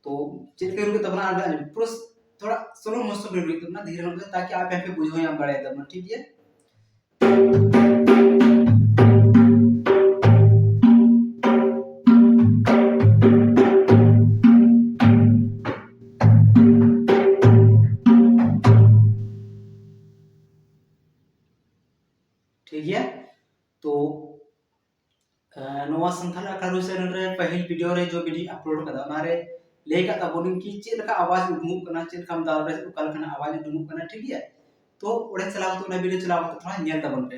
ᱛᱚ ᱪᱮᱫ ᱞᱮᱠᱟ ᱨᱩ ᱠᱮᱫ ᱛᱟᱵᱚᱱᱟ ᱟᱨ ᱯᱩᱨᱟᱹ ᱛᱷᱚᱲᱟ slow motion ᱨᱮ ᱨᱩ ᱠᱮᱫ ᱛᱟᱵᱚᱱᱟ, ᱫᱷᱤᱨᱮ ᱫᱷᱤᱨᱮ, ᱛᱟᱠᱤ ᱟᱯᱮ ᱦᱚᱸᱯᱮ ᱵᱩᱡᱷᱟᱹᱣ ᱧᱟᱢ ᱫᱟᱲᱮᱭᱟᱜ ᱛᱟᱵᱚᱱᱟ, ᱴᱷᱤᱠ ᱜᱮᱭᱟ? ᱴᱷᱤᱠ ᱜᱮᱭᱟ, ᱛᱚ ᱮ, ᱱᱚᱣᱟ ᱥᱟᱱᱛᱟᱲ ᱟᱠᱷᱲᱟ ᱨᱩ channel ᱨᱮ ᱯᱟᱹᱦᱤᱞ video ᱨᱮ ᱡᱚ video upload ᱠᱟᱫᱟ, ᱚᱱᱟ ᱨᱮ ᱞᱟᱹᱭ ᱠᱟᱜ ᱛᱟᱵᱚᱱᱟᱹᱧ ᱠᱤ ᱪᱮᱫ ᱞᱮᱠᱟ ᱟᱣᱟᱡᱽ ᱩᱰᱩᱝᱚᱜ ᱠᱟᱱᱟ, ᱪᱮᱫ ᱞᱮᱠᱟᱢ ᱫᱟᱞ ᱨᱮ ᱚᱠᱟ ᱞᱮᱠᱟᱱᱟᱜ ᱟᱣᱟᱡᱽ ᱩᱰᱩᱝᱚᱜ ᱠᱟᱱᱟ, ᱴᱷᱤᱠ ᱜᱮᱭᱟ? ᱛᱚ ᱚᱸᱰᱮ ᱪᱟᱞᱟᱣ ᱠᱟᱛᱮ, ᱚᱱᱟ ᱵᱷᱤᱰᱤᱭᱳ ᱪᱟᱞᱟᱣ ᱠᱟᱛᱮ ᱛᱷᱚᱲᱟ ᱧᱮᱞ ᱛᱟᱵᱚᱱ ᱯᱮ,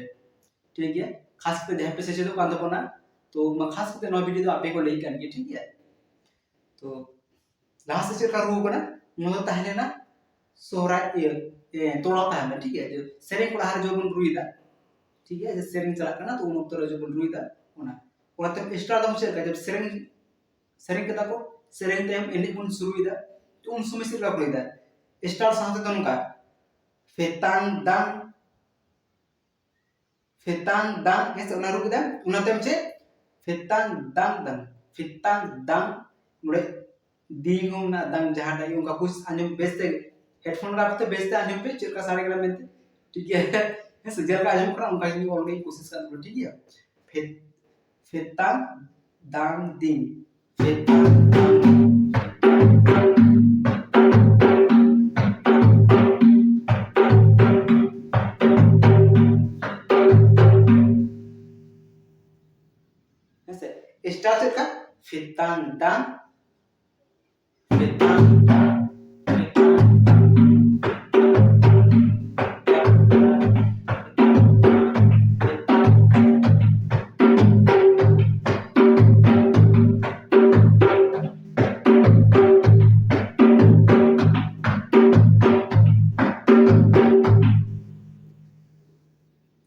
ᱴᱷᱤᱠ ᱜᱮᱭᱟ? ᱠᱷᱟᱥ ᱠᱟᱛᱮ ᱡᱟᱦᱟᱸᱭ ᱯᱮ ᱥᱮᱪᱮᱫᱚᱜ ᱠᱟᱱ ᱛᱟᱵᱚᱱᱟ, ᱛᱚ ᱢᱟ ᱠᱷᱟᱥ ᱠᱟᱛᱮ ᱱᱚᱣᱟ ᱵᱷᱤᱰᱤᱭᱳ ᱫᱚ ᱟᱯᱮ ᱠᱚ ᱞᱟᱹᱭ ᱠᱟᱱ ᱜᱮᱭᱟ, ᱴᱷᱤᱠ ᱜᱮᱭᱟ? ᱛᱚ ᱞᱟᱦᱟ ᱥᱮᱫ ᱪᱮᱫ ᱞᱮᱠᱟ ᱨᱩ ᱠᱟᱱᱟ, ᱱᱚᱣᱟ ᱫᱚ ᱛᱟᱦᱮᱸ ᱞᱮᱱᱟ ᱥᱚᱦᱨᱟᱭ, ᱤᱭᱟᱹ, ᱮ, ᱛᱚᱲᱟᱣ ᱛᱟᱦᱮᱸ ᱞᱮᱱᱟ, ᱴᱷᱤᱠ ᱜᱮᱭᱟ? ᱡᱮ ᱥᱮᱨᱮᱧ ᱠᱚ ᱞᱟᱦᱟ ᱨᱮ ᱡᱚᱠᱷᱚᱱ ᱵᱚᱱ ᱨᱩᱭᱮᱫᱟ, ᱴᱷᱤᱠ ᱜᱮᱭᱟ? ᱡᱮ ᱥᱮᱨᱮᱧ ᱪᱟᱞᱟᱜ ᱠᱟᱱᱟ, ᱛᱚ ᱩᱱ ᱚᱠᱛᱚ ᱨᱮ ᱡᱚᱠᱷᱚᱱ ᱵᱚᱱ ᱨᱩᱭᱮᱫᱟ, ᱚᱱᱟ ᱚᱱᱟᱛᱮ ᱥᱴᱟᱨᱴ ᱫᱚ ᱪᱮᱫ ᱞᱮᱠᱟ? ᱡᱮ ᱥᱮᱨᱮᱧ, ᱥᱮᱨᱮᱧ ᱠᱮᱫᱟ ᱠᱚ, ᱥᱮᱨᱮᱧ ᱛᱟᱭᱚᱢ ᱮᱱᱮᱡ ᱵᱚᱱ ᱥᱩᱨᱩᱭᱮᱫᱟ, ᱛᱚ ᱩᱱ ᱥᱚᱢᱚᱭ ᱪᱮᱫ ᱞᱮᱠᱟ ᱠᱚ ᱨᱩᱭᱮᱫᱟ? ᱥᱴᱟᱨᱴ ᱥᱟᱶ ᱛᱮᱫᱚ ᱱᱚᱝᱠᱟ, ᱯᱷᱮᱛᱟᱝ ᱫᱟᱝ, ᱯᱷᱮᱛᱟᱝ ᱫᱟᱝ, ᱦᱮᱸ ᱥᱮ, ᱚᱱᱟ ᱨᱩ ᱠᱮᱫᱟ, ᱚᱱᱟ ᱛᱟᱭᱚᱢ ᱪᱮᱫ? ᱯᱷᱮᱛᱟᱝ ᱫᱟᱝ ᱫᱟᱝ, ᱯᱷᱮᱛᱟᱝ ᱫᱟᱝ, ᱱᱚᱰᱮ ᱫᱤᱝ ᱦᱚᱸ ᱢᱮᱱᱟᱜᱼᱟ, ᱫᱟᱝ ᱡᱟᱦᱟᱸᱴᱟᱜ ᱜᱮ, ᱚᱱᱠᱟ ᱠᱩᱥ ᱟᱸᱡᱚᱢ ᱵᱮᱥ ᱛᱮ, ᱦᱮᱰᱯᱷᱳᱱ ᱞᱟᱜᱟᱣ ᱠᱟᱛᱮ ᱵᱮᱥ ᱛᱮ ᱟᱸᱡᱚᱢ ᱯᱮ, ᱪᱮᱫ ᱞᱮᱠᱟ ᱥᱟᱰᱮ ᱠᱟᱱᱟ ᱢᱮᱱᱛᱮ, ᱴᱷᱤᱠ ᱜᱮᱭᱟ? ᱦᱮᱸ ᱥᱮ, ᱡᱮᱞᱮᱠᱟ ᱟᱸᱡᱚᱢᱚᱜ ᱠᱟᱱᱟ ᱚᱱᱠᱟ ᱜᱮ ᱚᱞ ᱨᱮᱭᱟᱜ ᱠᱩᱥᱤᱥ ᱠᱟᱜ ᱛᱟᱵᱚᱱᱟ, ᱴᱷᱤᱠ ᱜᱮᱭᱟ? ᱯᱷᱮ-, ᱯᱷᱮᱛᱟᱝ ᱫᱟᱝ ᱫᱤᱝ, ᱯᱷᱮᱛᱟᱝ ᱫᱟᱝ᱾ ᱦᱮᱸ ᱥᱮ, ᱥᱴᱟᱨ ᱪᱮᱫ ᱞᱮᱠᱟ? ᱯᱷᱮᱛᱟᱝ ᱫᱟᱝ, ᱯᱷᱮᱛᱟᱝ ᱫᱟᱝ, ᱯᱷᱮᱛᱟᱝ ᱫᱟᱝ᱾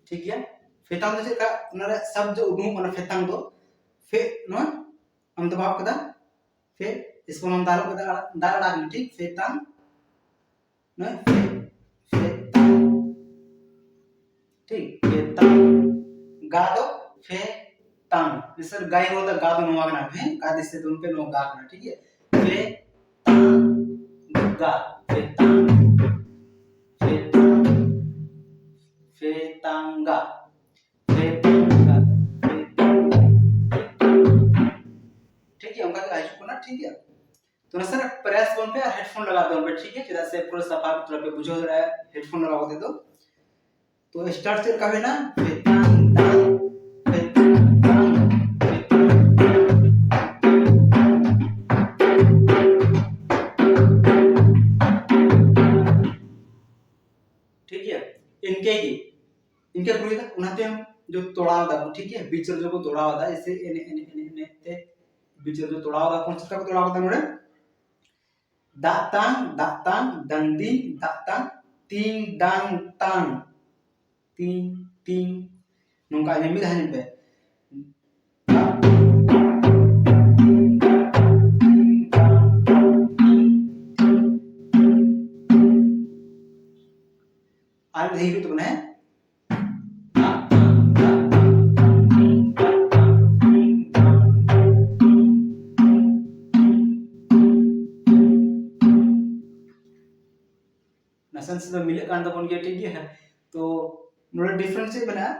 ᱴᱷᱤᱠ ᱜᱮᱭᱟ? ᱯᱷᱮᱛᱟᱝ ᱫᱚ ᱪᱮᱫ ᱞᱮᱠᱟ? ᱚᱱᱟ ᱨᱮ ᱥᱟᱵᱫᱚ ᱩᱰᱩᱝᱚᱜ ᱠᱟᱱᱟ, ᱯᱷᱮᱛᱟᱝ ᱫᱚ᱾ ᱯᱷᱮ, ᱱᱚᱣᱟ ᱟᱢ ᱫᱚ ᱵᱟᱵ ᱠᱟᱫᱟ, ᱯᱷᱮ, ᱥᱯᱚᱱ ᱟᱢ ᱫᱟᱞ ᱠᱟᱫᱟ, ᱫᱟᱞ ᱟᱲᱟᱜ ᱢᱮ, ᱴᱷᱤᱠ? ᱯᱷᱮᱛᱟᱝ, ᱱᱚᱣᱟ ᱯᱷᱮ, ᱯᱷᱮᱛᱟᱝ, ᱴᱷᱤᱠ? ᱯᱷᱮᱛᱟᱝ, ᱜᱟ ᱫᱚ ᱯᱷᱮ, ᱛᱟᱝ᱾ ᱱᱤᱥᱟᱨ ᱜᱟᱭ ᱨᱚᱲ ᱫᱟ ᱜᱟ ᱫᱚ ᱱᱚᱣᱟ ᱠᱟᱱᱟ, ᱦᱮᱸ? ᱜᱟ ᱫᱤᱥᱟᱹ ᱫᱚ ᱯᱮ ᱱᱚᱣᱟ ᱜᱟ ᱠᱟᱱᱟ, ᱴᱷᱤᱠ ᱜᱮᱭᱟ? ᱯᱷᱮ, ᱛᱟᱝ, ᱜᱟ, ᱯᱷᱮ, ᱛᱟᱝ, ᱯᱷᱮ, ᱛᱟᱝ, ᱯᱷᱮ, ᱛᱟᱝ, ᱜᱟ, ᱯᱷᱮ, ᱛᱟᱝ, ᱜᱟ, ᱯᱷᱮ, ᱛᱟᱝ, ᱜᱟ, ᱯᱷᱮ, ᱛᱟᱝ, ᱜᱟ᱾ ᱴᱷᱤᱠ ᱜᱮᱭᱟ, ᱚᱱᱠᱟ ᱜᱮ ᱦᱤᱡᱩᱜ ᱠᱟᱱᱟ, ᱴᱷᱤᱠ ᱜᱮᱭᱟ? ᱛᱚ ᱱᱟᱥᱮᱱᱟᱜ ᱯᱨᱮᱥ ᱵᱚᱱ ᱯᱮ ᱟᱨ ᱦᱮᱰᱯᱷᱳᱱ ᱞᱟᱜᱟᱣ ᱛᱟᱵᱚᱱ ᱯᱮ, ᱴᱷᱤᱠ ᱜᱮᱭᱟ? ᱪᱮᱫᱟᱜ ᱥᱮ ᱯᱩᱨᱟᱹ ᱥᱟᱯᱷᱟ ᱥᱩᱛᱨᱟ ᱯᱮ ᱵᱩᱡᱷᱟᱹᱣ ᱫᱟᱲᱮᱭᱟᱜᱼᱟ ᱦᱮᱰᱯᱷᱳᱱ ᱞᱟᱜᱟᱣ ᱠᱟᱛᱮ ᱫᱚ᱾ ᱛᱚ ᱥᱴᱟᱨᱴ ᱪᱮᱫ ᱞᱮᱠᱟ ᱦᱩᱭᱱᱟ? ᱯᱷᱮᱛᱟᱝ ᱫᱟᱝ, ᱯᱷᱮᱛᱟᱝ ᱫᱟᱝ, ᱯᱷᱮᱛᱟᱝ ᱫᱟᱝ᱾ ᱤᱱᱠᱟᱹ ᱜᱮ, ᱤᱱᱠᱟᱹ ᱠᱚ ᱨᱩᱭᱫᱟ᱾ ᱚᱱᱟᱛᱮ ᱡᱚ ᱛᱚᱲᱟᱣ ᱫᱟ ᱠᱚ, ᱴᱷᱤᱠ ᱜᱮᱭᱟ? ᱵᱤᱪᱟᱹᱨ ᱡᱚ ᱠᱚ ᱛᱚᱲᱟᱣ ᱫᱟ, ᱮᱥᱮ ᱮᱱᱮᱡ ᱮᱱᱮᱡ ᱮᱱᱮᱡ ᱮᱱᱮᱡ ᱛᱮ ᱵᱤᱪᱟᱹᱨ ᱡᱚ ᱛᱚᱲᱟᱣ ᱫᱟ ᱠᱚ᱾ ᱪᱮᱫ ᱞᱮᱠᱟ ᱠᱚ ᱛᱚᱲᱟᱣ ᱠᱟᱫᱟ ᱱᱚᱰᱮ? ᱫᱟᱜ ᱛᱟᱝ, ᱫᱟᱜ ᱛᱟᱝ, ᱫᱟᱝ ᱫᱤᱝ, ᱫᱟᱜ ᱛᱟᱝ, ᱛᱤᱝ ᱫᱟᱝ ᱛᱟᱝ, ᱛᱤᱝ ᱛᱤᱝ᱾ ᱱᱚᱝᱠᱟ ᱟᱸᱡᱚᱢ ᱢᱮ, ᱟᱸᱡᱚᱢ ᱯᱮ᱾ ᱟᱨ ᱢᱤᱫ ᱫᱷᱟᱣ ᱦᱩᱭᱩᱜ ᱛᱟᱵᱚᱱᱟ, ᱦᱮᱸ? ᱱᱟᱥᱮ ᱱᱟᱥᱮ ᱫᱚ ᱢᱤᱞᱟᱹᱜ ᱠᱟᱱ ᱛᱟᱵᱚᱱ ᱜᱮᱭᱟ, ᱴᱷᱤᱠ ᱜᱮᱭᱟ? ᱛᱚ ᱱᱚᱰᱮ difference ᱪᱮᱫ ᱢᱮᱱᱟᱜᱼᱟ?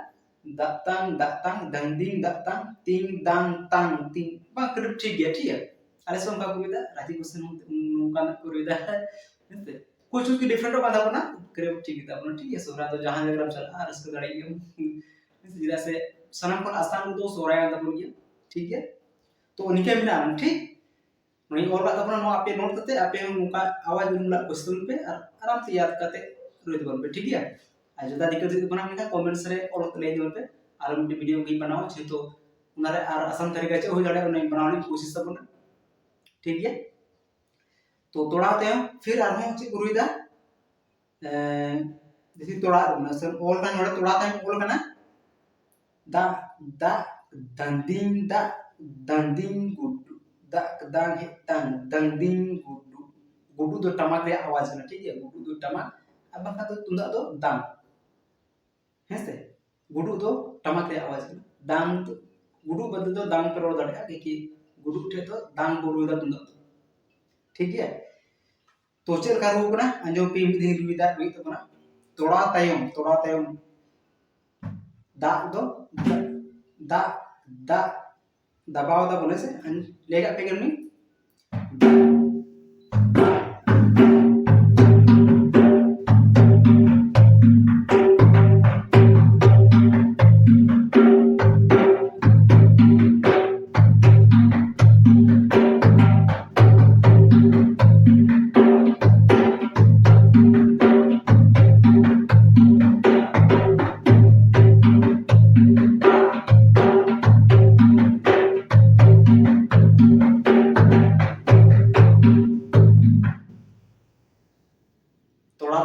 ᱫᱟᱜ ᱛᱟᱝ, ᱫᱟᱜ ᱛᱟᱝ, ᱫᱟᱝ ᱫᱤᱝ, ᱫᱟᱜ ᱛᱟᱝ, ᱛᱤᱝ ᱫᱟᱝ ᱛᱟᱝ, ᱛᱤᱝ᱾ ᱵᱟᱝ, ᱠᱟᱹᱴᱤᱡ ᱴᱷᱤᱠ ᱜᱮᱭᱟ, ᱴᱷᱤᱠ ᱜᱮᱭᱟ? ᱟᱞᱮ ᱥᱮᱫ ᱚᱱᱠᱟ ᱠᱚ ᱨᱩᱭᱫᱟ, ᱨᱟᱸᱪᱤ ᱠᱚ ᱥᱮᱱ ᱱᱚᱝᱠᱟᱱᱟᱜ ᱠᱚ ᱨᱩᱭᱫᱟ, ᱦᱮᱸ ᱥᱮ? ᱠᱩᱪ ᱠᱩᱪ ᱠᱤ different ᱚᱜ ᱠᱟᱱ ᱛᱟᱵᱚᱱᱟ, ᱠᱟᱹᱴᱤᱡ ᱴᱷᱤᱠ ᱜᱮ ᱛᱟᱵᱚᱱᱟ, ᱴᱷᱤᱠ ᱜᱮᱭᱟ? ᱥᱚᱦᱨᱟᱭ ᱫᱚ ᱡᱟᱦᱟᱸ ᱡᱟᱭᱜᱟ ᱨᱮᱢ ᱪᱟᱞᱟᱜᱼᱟ, ᱨᱟᱹᱥᱠᱟᱹ ᱫᱟᱲᱮᱭᱟᱜ ᱜᱮᱭᱟᱢ, ᱦᱮᱸ ᱥᱮ? ᱪᱮᱫᱟᱜ ᱥᱮ ᱥᱟᱱᱟᱢ ᱠᱷᱚᱱ ᱟᱥᱟᱱ ᱫᱚ ᱥᱚᱦᱨᱟᱭ ᱠᱟᱱ ᱛᱟᱵᱚᱱ ᱜᱮᱭᱟ, ᱴᱷᱤᱠ ᱜᱮᱭᱟ? ᱛᱚ ᱱᱤᱝᱠᱟᱹ ᱢᱮᱱᱟᱜᱼᱟ, ᱴᱷᱤᱠ? ᱱᱚᱣᱟᱧ ᱚᱞ ᱠᱟᱜ ᱛᱟᱵᱚᱱᱟ, ᱱᱚᱣᱟ ᱟᱯᱮ note ᱠᱟᱛᱮ ᱟᱯᱮ ᱦᱚᱸ ᱱᱚᱝᱠᱟ ᱟᱣᱟᱡ ᱨᱩᱢ ᱞᱟᱜ question ᱯᱮ ᱟᱨ ᱟᱨᱟᱢ ᱥᱮ ᱭᱟᱫ ᱠᱟᱛᱮ ᱨᱩᱭ ᱛᱟᱵᱚᱱ ᱯᱮ, ᱴᱷᱤᱠ ᱜᱮᱭᱟ? ᱟᱨ ᱡᱩᱫᱤ ᱫᱤᱠᱠᱟᱛ ᱦᱩᱭᱩᱜ ᱠᱟᱱᱟ, ᱢᱮᱱᱠᱷᱟᱱ comments ᱨᱮ ᱚᱞ ᱠᱟᱛᱮ ᱞᱟᱹᱭ ᱛᱟᱵᱚᱱ ᱯᱮ, ᱟᱨ ᱢᱤᱫᱴᱤᱡ video ᱜᱤᱧ ᱵᱮᱱᱟᱣᱟ, ᱡᱮᱦᱮᱛᱩ ᱚᱱᱟᱨᱮ ᱟᱨ ᱟᱥᱟᱱ ᱛᱟᱹᱨᱤᱠᱟ ᱪᱮᱫ ᱦᱩᱭ ᱫᱟᱲᱮᱭᱟᱜᱼᱟ, ᱚᱱᱟᱧ ᱵᱮᱱᱟᱣ ᱨᱮᱱᱟᱜ ᱠᱳᱥᱤᱥ ᱛᱟᱵᱚᱱᱟ, ᱴᱷᱤᱠ ᱜᱮᱭᱟ? ᱛᱚ ᱛᱚᱲᱟᱣ ᱛᱟᱭᱚᱢ ᱯᱷᱤᱨ ᱟᱨᱦᱚᱸ ᱪᱮᱫ ᱠᱚ ᱨᱩᱭᱫᱟ? ᱮᱸ, ᱡᱩᱫᱤ ᱛᱚᱲᱟᱣ ᱨᱮ ᱢᱮᱱᱟᱜᱼᱟ, ᱥᱮ ᱚᱞ ᱠᱟᱱᱟ, ᱱᱚᱰᱮ ᱛᱚᱲᱟᱣ ᱛᱟᱭᱚᱢ ᱚᱞ ᱠᱟᱱᱟ, ᱫᱟᱜ, ᱫᱟᱜ, ᱫᱟᱸᱫᱤᱝ, ᱫᱟᱜ, ᱫᱟᱸᱫᱤᱝ ᱜᱩᱰᱩ, ᱫᱟᱜ, ᱫᱟᱝ, ᱦᱮᱡ, ᱫᱟᱝ, ᱫᱟᱸᱫᱤᱝ ᱜᱩᱰᱩ᱾ ᱜᱩᱰᱩ ᱫᱚ ᱴᱟᱢᱟᱠ ᱨᱮᱭᱟᱜ ᱟᱣᱟᱡᱽ ᱠᱟᱱᱟ, ᱴᱷᱤᱠ ᱜᱮᱭᱟ? ᱜᱩᱰᱩ ᱫᱚ ᱴᱟᱢᱟᱠ, ᱟᱨ ᱵᱟᱝᱠᱷᱟᱱ ᱫᱚ ᱛᱩᱢᱫᱟᱜ ᱫᱚ ᱫᱟᱝ, ᱦᱮᱸ ᱥᱮ? ᱜᱩᱰᱩ ᱫᱚ ᱴᱟᱢᱟᱠ ᱨᱮᱭᱟᱜ ᱟᱣᱟᱡᱽ ᱠᱟᱱᱟ, ᱫᱟᱝ ᱫᱚ, ᱜᱩᱰᱩ ᱵᱟᱫᱮ ᱫᱚ ᱫᱟᱝ ᱯᱮ ᱨᱚᱲ ᱫᱟᱲᱮᱭᱟᱜᱼᱟ, ᱠᱤ ᱜᱩᱰᱩ ᱴᱷᱮᱡ ᱫᱚ ᱫᱟᱝ ᱵᱚ ᱨᱩᱭᱫᱟ ᱛᱩᱢᱫᱟᱜ ᱫᱚ, ᱴᱷᱤᱠ ᱜᱮᱭᱟ? ᱛᱚ ᱪᱮᱫ ᱞᱮᱠᱟ ᱨᱩ ᱠᱟᱱᱟ? ᱟᱸᱡᱚᱢ ᱯᱮ, ᱢᱤᱫ ᱫᱷᱟᱣ ᱨᱩᱭᱫᱟ, ᱨᱩᱭᱮᱫ ᱛᱟᱵᱚᱱᱟ᱾ ᱛᱚᱲᱟ ᱛᱟᱭᱚᱢ, ᱛᱚᱲᱟ ᱛᱟᱭᱚᱢ ᱫᱟᱜ ᱫᱚ, ᱫᱟᱜ, ᱫᱟᱜ ᱫᱟᱵᱟᱣ ᱫᱟᱵᱚᱱ, ᱦᱮᱸ ᱥᱮ? ᱞᱟᱹᱭ ᱠᱟᱜ ᱯᱮ ᱜᱮ ᱩᱱᱤ᱾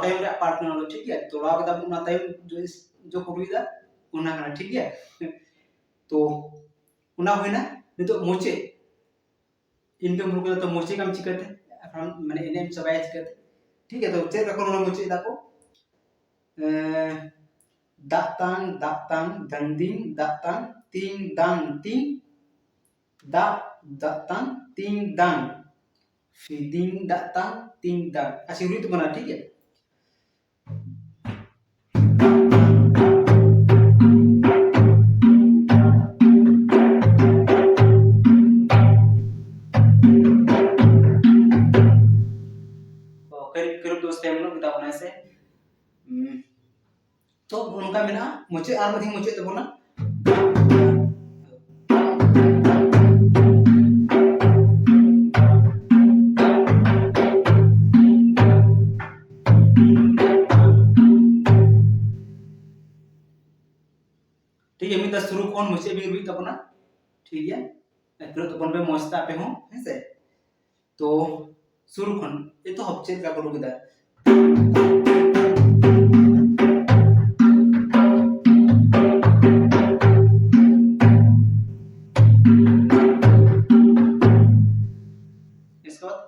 ᱛᱟᱭᱚᱢ ᱨᱮᱭᱟᱜ ᱯᱟᱨᱴ ᱠᱟᱱᱟ, ᱴᱷᱤᱠ ᱜᱮᱭᱟ? ᱛᱚᱲᱟᱣ ᱠᱮᱫᱟ ᱵᱚᱱ, ᱚᱱᱟ ᱛᱟᱭᱚᱢ ᱡᱚ ᱠᱚ ᱦᱩᱭ ᱫᱟ, ᱚᱱᱟ ᱠᱟᱱᱟ, ᱴᱷᱤᱠ ᱜᱮᱭᱟ? ᱛᱚ ᱚᱱᱟ ᱦᱩᱭᱱᱟ᱾ ᱱᱤᱛᱚᱜ ᱢᱩᱪᱟᱹᱫ, ᱤᱱᱠᱟᱢ ᱨᱩᱠᱩ ᱫᱚ ᱢᱩᱪᱟᱹᱫ ᱠᱟᱢ ᱪᱤᱠᱟᱹᱛᱮ? ᱮᱠᱷᱚᱱ ᱢᱟᱱᱮ ᱮᱱᱮᱡ ᱪᱟᱵᱟᱭᱟ ᱪᱤᱠᱟᱹᱛᱮ? ᱴᱷᱤᱠ ᱜᱮᱭᱟ, ᱛᱚ ᱪᱮᱫ ᱞᱮᱠᱟ ᱠᱚ ᱱᱚᱰᱮ ᱢᱩᱪᱟᱹᱫ ᱫᱟᱠᱚ? ᱮᱸ, ᱫᱟᱜ ᱛᱟᱝ, ᱫᱟᱜ ᱛᱟᱝ, ᱫᱟᱝ ᱫᱤᱝ, ᱫᱟᱜ ᱛᱟᱝ, ᱛᱤᱝ ᱫᱟᱝ ᱛᱤᱝ, ᱫᱟᱜ, ᱫᱟᱜ ᱛᱟᱝ, ᱛᱤᱝ ᱫᱟᱝ, ᱯᱷᱤᱫᱤᱝ ᱫᱟᱜ ᱛᱟᱝ, ᱛᱤᱝ ᱫᱟᱝ᱾ ᱟᱪᱪᱷᱟ, ᱦᱩᱭᱩᱜ ᱛᱟᱵᱚᱱᱟ, ᱴᱷᱤᱠ ᱜᱮᱭᱟ? ᱛᱚ, ᱠᱟᱹᱨᱤᱵ ᱠᱟᱹᱨᱤᱵ ᱫᱚ ᱥᱮᱢ ᱧᱚᱜ ᱜᱮᱛᱟ ᱵᱚᱱᱟ, ᱦᱮᱸ ᱥᱮ? ᱦᱩᱸ᱾ ᱛᱚ, ᱱᱚᱝᱠᱟ ᱢᱮᱱᱟᱜᱼᱟ, ᱢᱩᱪᱟᱹᱫ, ᱟᱨ ᱢᱤᱫ ᱫᱷᱟᱣ ᱢᱩᱪᱟᱹᱫ ᱛᱟᱵᱚᱱᱟ᱾ ᱴᱷᱤᱠ ᱜᱮᱭᱟ, ᱢᱤᱫ ᱫᱷᱟᱣ ᱥᱩᱨᱩ ᱠᱷᱚᱱ ᱢᱩᱪᱟᱹᱫ ᱵᱤᱱ ᱨᱩᱭ ᱛᱟᱵᱚᱱᱟ᱾ ᱴᱷᱤᱠ ᱜᱮᱭᱟ, ᱯᱩᱨᱟᱹ ᱛᱟᱵᱚᱱ ᱯᱮ ᱢᱚᱡᱽ ᱛᱮ ᱟᱯᱮ ᱦᱚᱸ, ᱦᱮᱸ ᱥᱮ? ᱛᱚ ᱥᱩᱨᱩ ᱠᱷᱚᱱ ᱮᱛᱚᱦᱚᱵ ᱪᱮᱫ ᱞᱮᱠᱟ ᱠᱚ ᱨᱩ ᱠᱮᱫᱟ᱾ इसके बाद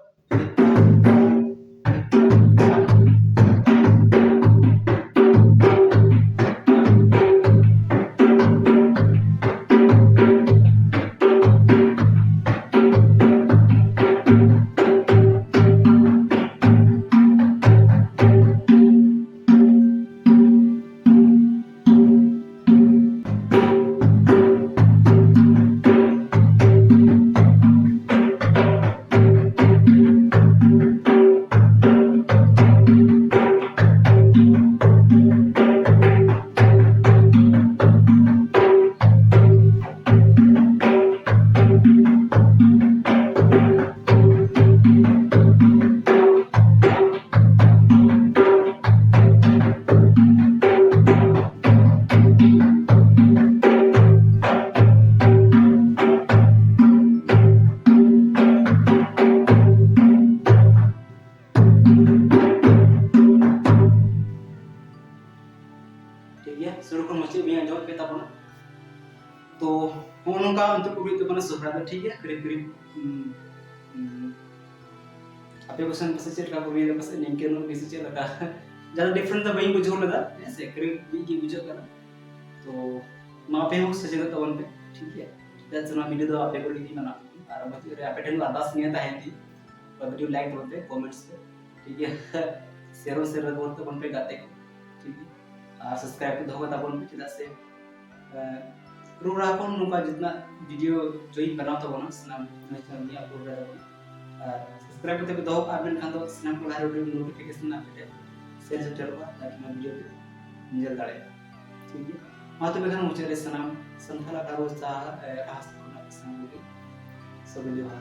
ᱥᱩᱨᱩ ᱠᱷᱚᱱ ᱢᱩᱪᱟᱹᱫ ᱵᱤᱱ ᱟᱸᱡᱚᱢ ᱯᱮ ᱛᱟᱵᱚᱱᱟ᱾ ᱛᱚ ᱱᱚᱜᱼᱚ ᱱᱚᱝᱠᱟ ᱚᱱᱛᱮ ᱠᱚ ᱦᱩᱭᱩᱜ ᱛᱟᱵᱚᱱᱟ ᱥᱚᱦᱨᱟᱭ ᱫᱚ, ᱴᱷᱤᱠ ᱜᱮᱭᱟ? ᱠᱟᱹᱨᱤᱵ ᱠᱟᱹᱨᱤᱵ, ᱩᱸ, ᱩᱸ, ᱟᱯᱮ ᱠᱚ ᱥᱮᱱ ᱯᱟᱥᱮ ᱪᱮᱫ ᱞᱮᱠᱟ ᱠᱚ ᱦᱩᱭᱩᱜᱼᱟ, ᱯᱟᱥᱮ ᱱᱤᱝᱠᱟᱹ ᱧᱚᱜ ᱜᱮ ᱥᱮ ᱪᱮᱫ ᱞᱮᱠᱟ? ᱡᱟᱦᱟᱸ ᱰᱤᱯᱷᱟᱨᱮᱱᱴ ᱫᱚ ᱵᱟᱹᱧ ᱵᱩᱡᱷᱟᱹᱣ ᱞᱮᱫᱟ, ᱦᱮᱸ ᱥᱮ, ᱠᱟᱹᱨᱤᱵ ᱢᱤᱫ ᱜᱮ ᱵᱩᱡᱷᱟᱹᱜ ᱠᱟᱱᱟ᱾ ᱛᱚ ᱢᱟ ᱟᱯᱮ ᱦᱚᱸ ᱥᱮᱪᱮᱫᱚᱜ ᱛᱟᱵᱚᱱ ᱯᱮ, ᱴᱷᱤᱠ ᱜᱮᱭᱟ? ᱪᱮᱫᱟᱜ ᱥᱮ ᱱᱚᱣᱟ ᱵᱷᱤᱰᱤᱭᱳ ᱫᱚ ᱟᱯᱮ ᱠᱚ ᱞᱟᱹᱜᱤᱫ ᱜᱮ ᱢᱮᱱᱟᱜᱼᱟ᱾ ᱟᱨ ᱢᱩᱪᱟᱹᱫ ᱨᱮ ᱟᱯᱮ ᱴᱷᱮᱱ ᱟᱨᱫᱟᱥ ᱱᱤᱭᱟᱹ ᱛᱟᱦᱮᱱ ᱛᱤᱧ, ᱱᱚᱣᱟ ᱵᱷᱤᱰᱤᱭᱳ ᱞᱟᱭᱤᱠ ᱛᱟᱵᱚᱱ ᱯᱮ, ᱠᱚᱢᱮᱱᱴᱥ ᱯᱮ, ᱴᱷᱤᱠ ᱜᱮᱭᱟ? ᱥᱮᱭᱟᱨ ᱦᱚᱸ ᱥᱮᱭᱟᱨ ᱛᱟᱵᱚᱱ ᱯᱮ ᱜᱟᱛᱮ ᱠᱚ, ᱴᱷᱤᱠ ᱜᱮᱭᱟ? ᱟᱨ ᱥᱟᱵᱥᱠᱨᱟᱭᱤᱵ ᱠᱚ ᱫᱚᱦᱚ ᱠᱟᱛᱟ ᱵᱚᱱ ᱯᱮ, ᱪᱮᱫᱟᱜ ᱥᱮ, ᱮᱸ, ᱨᱩᱨᱟ ᱠᱷᱚᱱ ᱱᱚᱝᱠᱟ ᱡᱤᱛᱱᱟ ᱵᱷᱤᱰᱤᱭᱳ ᱡᱚᱭᱤᱱ ᱵᱮᱱᱟᱣ ᱛᱟᱵᱚᱱᱟ ᱥᱟᱱᱟᱢ ᱱᱤᱭᱟᱹ ᱪᱮᱱᱮᱞ ᱱᱤᱭᱟᱹ ᱟᱯᱞᱳᱰ ᱨᱮ ᱛᱟᱵᱚᱱᱟ᱾ ᱟᱨ ᱥᱟᱵᱥᱠᱨᱟᱭᱤᱵ ᱠᱟᱛᱮ ᱯᱮ ᱫᱚᱦᱚ ᱠᱟᱜᱼᱟ, ᱢᱮᱱᱠᱷᱟᱱ ᱫᱚ ᱥᱟᱱᱟᱢ ᱠᱚ ᱞᱟᱦᱟ ᱨᱮ ᱱᱳᱴᱤᱯᱷᱤᱠᱮᱥᱚᱱ ᱟᱯᱮ ᱴᱷᱮᱱ ᱥᱮᱱ ᱥᱮᱴᱮᱨᱚᱜᱼᱟ, ᱛᱟᱠᱤ ᱱᱚᱣᱟ ᱵᱷᱤᱰᱤᱭᱳ ᱯᱮ ᱧᱮᱞ ᱫᱟᱲᱮᱭᱟᱜᱼᱟ᱾ ᱴᱷᱤᱠ ᱜᱮᱭᱟ? ᱢᱟ ᱛᱚᱵᱮ ᱠᱷᱟᱱ ᱢᱩᱪᱟᱹᱫ ᱨᱮ ᱥᱟᱱᱟᱢ ᱥᱟᱱᱛᱟᱲ ᱟᱠᱷᱲᱟ ᱨᱚᱲ ᱥᱟᱦᱟ, ᱮ, ᱨᱟᱦᱟ ᱥᱟᱱᱟᱢ ᱠᱚᱜᱮ ᱥᱟᱹᱜᱩᱱ ᱡᱚᱦᱟᱨ᱾